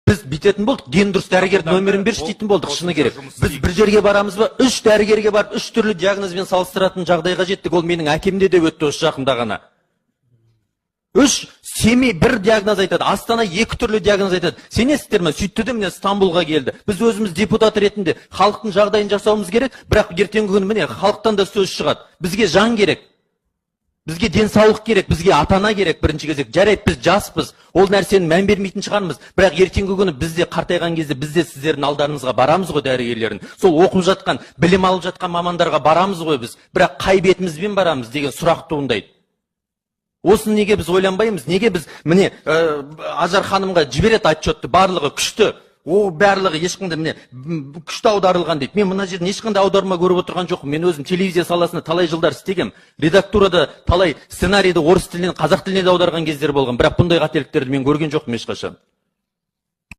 Біз бүйтетін болдық, дені дұрыс дәрігердің номерін берші дейтін болдық. Шыны керек, біз бір жерге барамыз ба, үш дәрігерге барып, үш түрлі диагнозбен салыстыратын жағдайға жеттік. Ол менің әкемде де өтті осы жақында ғана. Үш Семей бір диагноз айтады, Астана екі түрлі диагноз айтады, сенесіздер ме? Сөйтті де, міне, Стамбулға келді. Біз өзіміз депутат ретінде халықтың жағдайын жасауымыз керек, бірақ ертеңгі күні, міне, халықтан да сөз шығады. Бізге жан керек, бізге денсаулық керек, бізге ата ана керек бірінші кезек. Жарайды, біз жаспыз, ол нәрсені мән бермейтін шығармыз, бірақ ертеңгі күні біз де қартайған кезде біз де сіздердің алдарыңызға барамыз ғой, дәрігерлердің, сол оқып жатқан, білім алып жатқан мамандарға барамыз ғой біз. Бірақ қай бетімізбен барамыз деген сұрақ туындайды. Осыны неге біз ойланбаймыз? Неге біз, міне, Ажар ханымға жібереді отчетты, барлығы күшті, о, барлығы ешқандай, міне, күшті аударылған дейді. Мен мына жерден ешқандай аударма көріп отырған жоқпын. Мен өзім телевизия саласында талай жылдар істегем, редактурада талай сценарийді орыс тілінен қазақ тіліне де аударған кездер болған, бірақ бұндай қателіктерді мен көрген жоқпын ешқашан.